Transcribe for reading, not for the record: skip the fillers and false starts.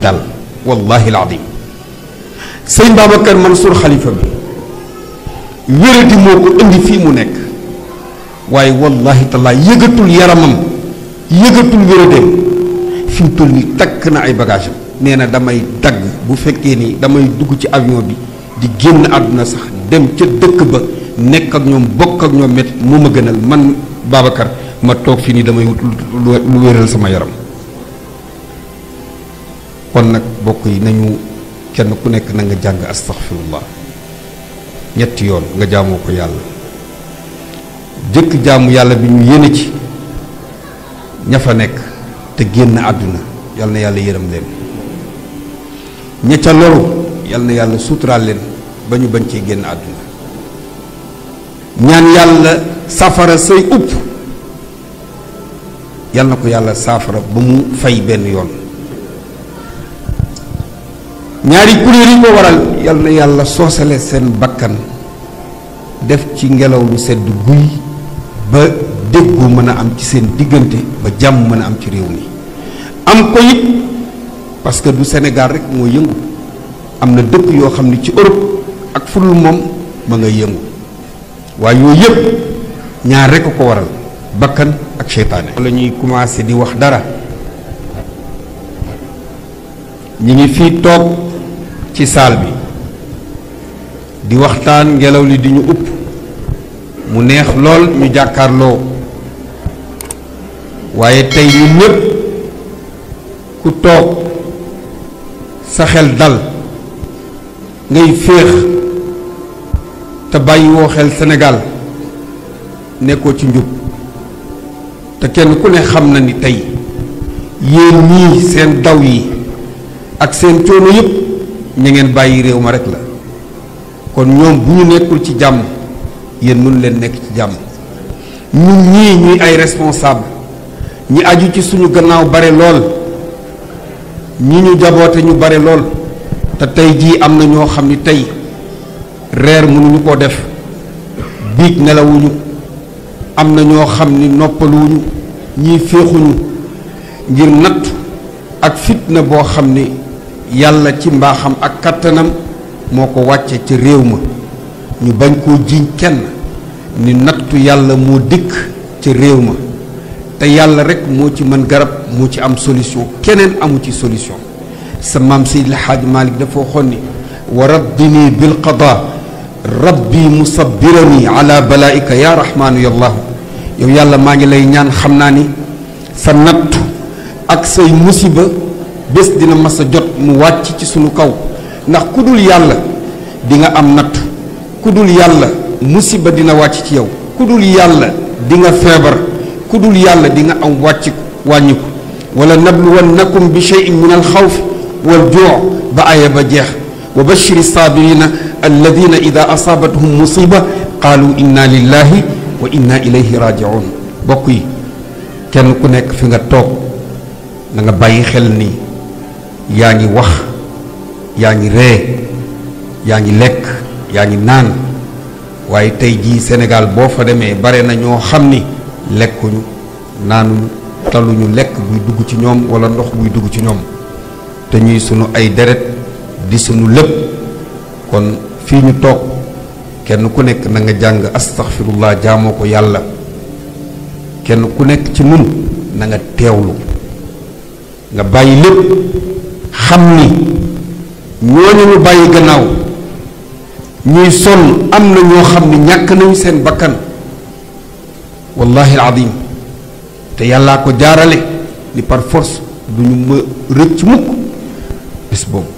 dal wallahi alazim sëñ Babacar Mansour xalifa bi wéradi moo ko indi fii mu nekk waaye wallahi taala yëgatul yaramam yëgatul wéradeem fi mu toll nii takk na ay bagage am nee na damay dagg bu fekkee ni damay dugg ci avion bi di génn àdduna sax dem ca dëkk ba nekk ak ñoom bokk ak ñoom métti moo ma gënal man Babacar ma toog fii nii damay wut lu wéral sama yaram. kon nag bokk yi nañu kenn ku nekk na nga jàng astaghfirullah ñetti yoon nga jaamoo ko yàlla jëkk jaamu yàlla bi ñu yéene ci ña fa nekk te génn àdduna yal na yàlla yërëm leen ña ca loru yal na yàlla suturaal leen ba ñu bañ cee génn àdduna ñaan yàlla safara say upp yal na ko yàlla saafara ba mu fay benn yoon ñaari kuréel yi ko waral yal na yàlla soosale seen bakkan def ci ngelaw lu sedd guy ba déggoo mën a am ci seen diggante ba jàmm mën a am ci réew mi am ko it parce que du Sénégal rek moo yëngu am na dëkk yoo xam ne ci Europe ak fulul moom ma nga yëngu waaye yooyu yëpp ñaar rek a ko waral bakkan ak seytaane la ñuy commencé di wax dara ñi ngi fii toog ci saal bi di waxtaan ngelaw li di ñu upp mu neex lool ñu jàkkaarloo waaye tey ñun ñépp ku toog sa xel dal ngay féex te bàyyi woo xel Sénégal nekkoo ci njub te kenn ku ne xam na ni tey yéen ñii seen daw yi ak seen coono yépp ña ngeen bàyyi réew ma rek la kon ñoom bu ñu nekkul ci jàmm yéen mënu leen nekk ci jàmm ñun ñii ñuy ay responsable ñi aju ci suñu gannaaw bare lool ñi ñu jaboote ñu bare lool te tey jii am na ñoo xam ni tey reer mënuñu koo def biig nelawuñu am na ñoo xam ni noppaluwuñu ñii féexuñu ngir natt ak fitna boo xam ni yàlla ci mbaaxam ak kattanam moo ko wàcce ca réew ma ñu bañ koo jiiñ kenn ni nattu yàlla moo dikk ca réew ma te yàlla rek moo ci mën garab moo ci am solution keneen amu ci solution sa maam Seydil Hadj Malick dafa waxoon ni wa raddini bil qada rabbi musabbirani ala balaika ya rahmaanu yallahu yow yàlla maa ngi lay ñaan xam naa ni sa nattu ak say musiba bés dina mas a jot mu wàcc ci sunu kaw ndax ku dul yàlla di nga am nattu ku dul yàlla musiba dina wàcc ci yow ku dul yàlla di nga feebar ku dul yàlla di nga am wàññiku wala nabluwannakum bi shay'in min al xawf wal juu' ba aya ba jeex wa bashiri saabirina alladina ida asaabathum musiba qaalu inna lillahi wa inna ilayhi raji'un bokk yi kenn ku nekk fi nga toog na nga bàyyi xel ni yaa ngi wax yaa ngi ree yaa ngi lekk yaa ngi naan waaye tey jii Sénégal boo fa demee bare na ñoo xam ni lekkuñu naanuñu taluñu lekk buy dugg ci ñoom wala ndox buy dugg ci ñoom te ñuy sunu ay deret di sunu lépp kon fii ñu toog kenn ku nekk na nga jàng astaghfirullah jaamoo ko yàlla kenn ku nekk ci nun na nga teewlu nga bàyyi lépp xam ni ñooñu ñu bàyyi gannaaw ñuy sonn am na ñoo xam ni ñàkk nañu seen bakkan wallahi alazim te yàllaa ko jaarale ni par force du ñu ma rëcc mukk bés boobu